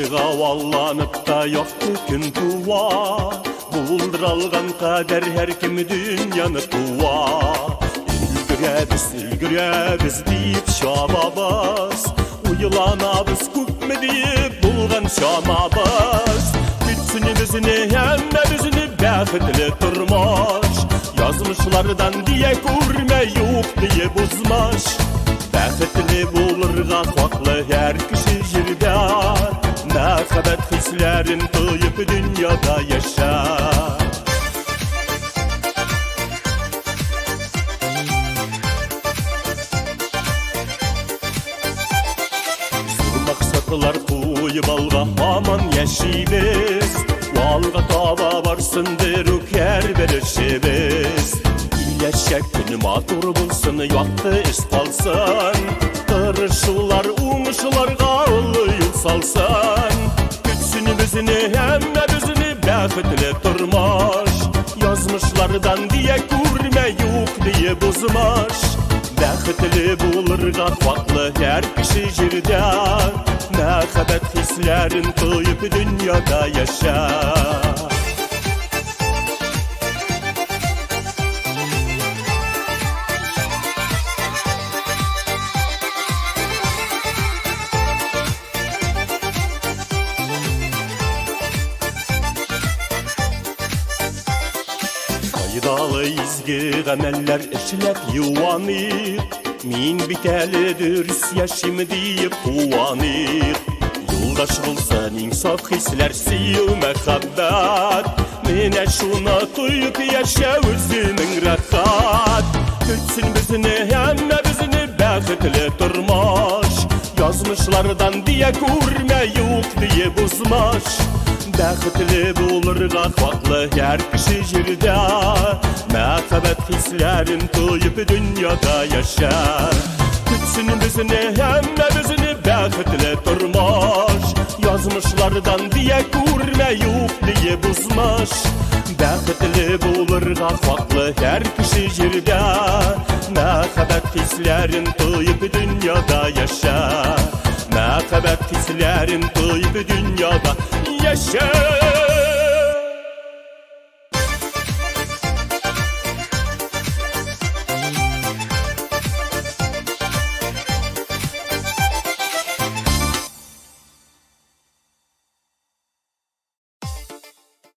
Уйланып та якты көн туа. Булдыралган кадәр һәркем дөньяны куа. Өлгерәбез, өлгерәбез дип чабабыз. Уйланабыз күпме диеп булган чамабыз. Көтсен безне, һәммәбезне бәхетле тормыш. Язмышлардан дия күрмә, юк диеп узмаш. Бәхетле булырга хаклы һәр кеше җирдә. Мәхәббәт хисләрен тоеп дөньяда яшә. Зур максатлар куеп алга һаман яшибез. Алга таба барсын берүк һәрбер эшебез. Киләчәк көн матур булсын, якты эш калсын. Тырышулар уңышларга олы юл салсын. Көтсен безне, һәммәбезне бәхетле тормыш. Язмышлардан дия күрмә, юк диеп узмаш. Бәхетле булырга хаклы һәр кеше җирдә. Мәхәббәт хисләрен тоеп дөньяда яшә. Файдалы изге гамәлләр эшләп юаныйк. Мин бит әле дөрес яшим диеп куаныйк. Юлдаш булсын иң саф хисләр, сөю, мәхәббәт. Менә шуны тоеп яшәү үзенең рәхәт. Көтсен безне, һәммәбезне бәхетле тормыш. Язмышлардан дия күрмә, юк диеп узмаш. Бәхетле булырга хаклы һәр кеше җирдә. Мәхәббәт хисләрен тоеп дөньяда яшә. Көтсен безне, һәммәбезне бәхетле тормыш. Язмышлардан дия күрмә, юк диеп узмаш. Бәхетле булырга хаклы һәр кеше җирдә. Мәхәббәт хисләрен тоеп дөньяда яшә. Мәхәббәт хисләрен тоеп дөньяда яшә.